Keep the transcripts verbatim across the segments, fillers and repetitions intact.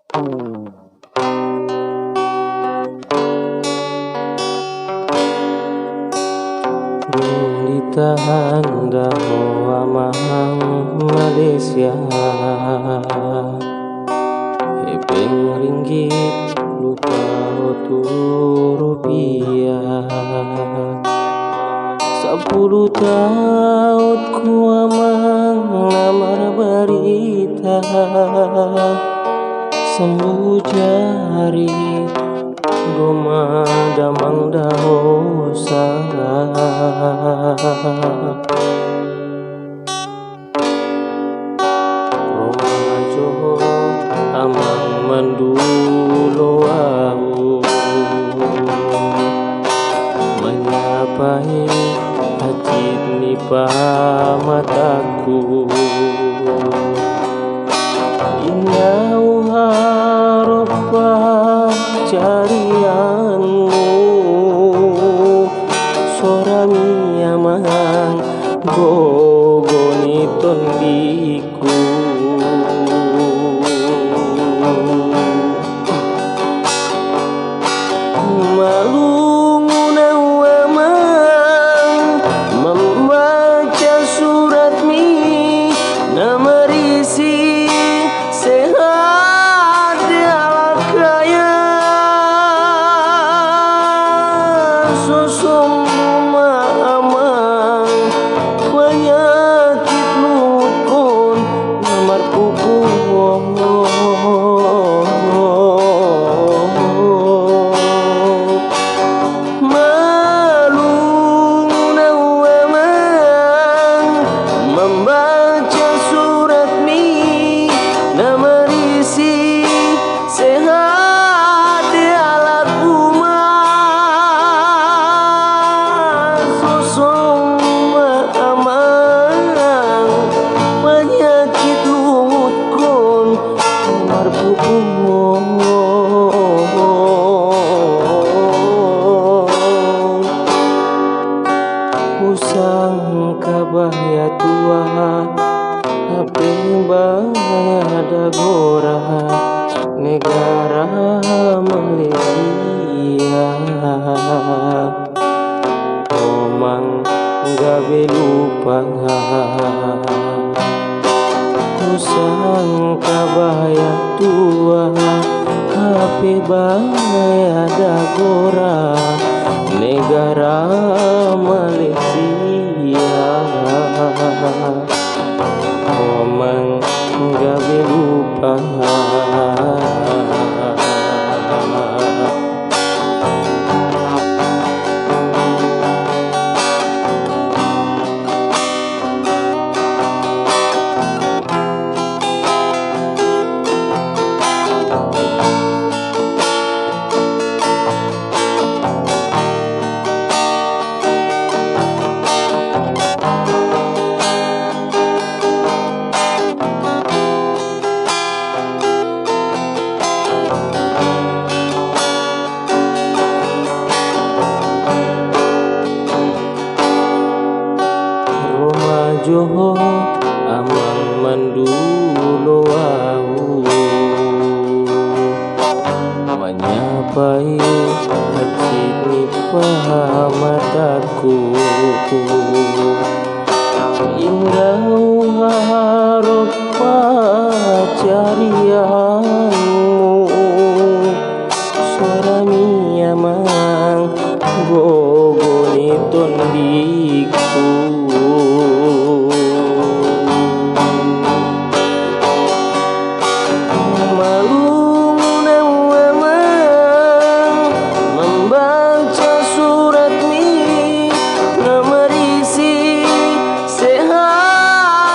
Gunita handa ho amang Malaysia. Hepeng ringgit lupa otu rupiah. Sapuluh taun ku amang namar barita. Sambu jari goma damang dahosa. Roma joho amang mandulo au. Manyapai hajit ni pamataku. Inda au harap pacarianmu. Sora mi amang gogo ni tondiku. Malungun au amang mambaca surat mi na marisi sehat de alakaya. Susung ma amang panyakit luhut kon namar pupu. Malungun au amang mambaca surat mi na marisi sehat de alak uma. Susung ma amang panyakit luhut kon namar pupu. Usang kabaya tua, hape baya dagora negara Malaysia. Amang gabe lupa. Usang kabaya tua, hape baya dagora negara Malaysia. Amang gabe lupa. Roma joho amang mandulo au. Manyapai hajit ni pamataku. Inda au harap pacarianmu. Sora mi amang gogo ni tondiku. Malungun au amang mambaca surat mi na marisi sehat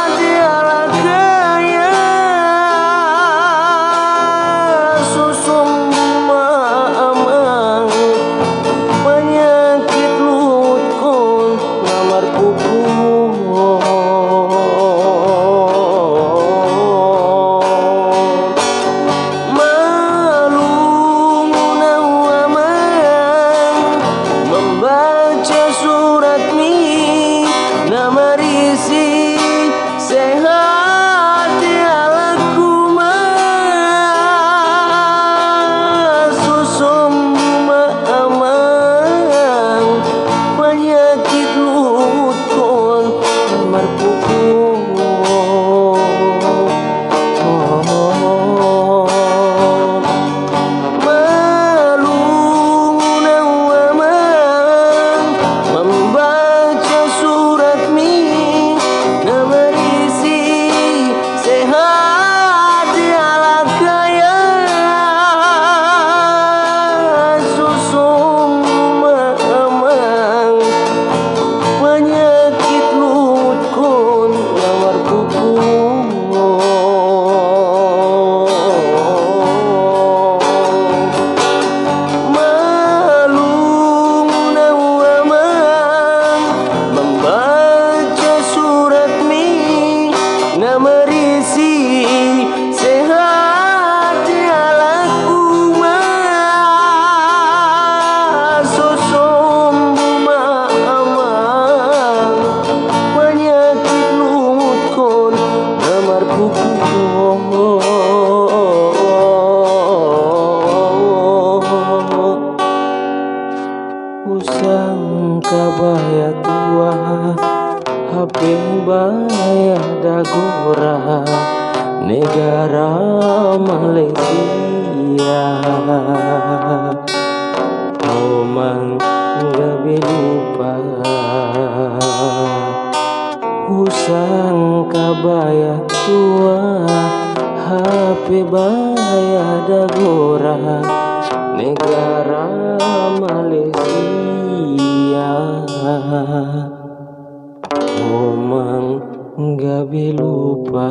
Malaysia. Omang gabe lupa, usang kabaya tua, hape baya dagora negara Malaysia. Omang gabe lupa.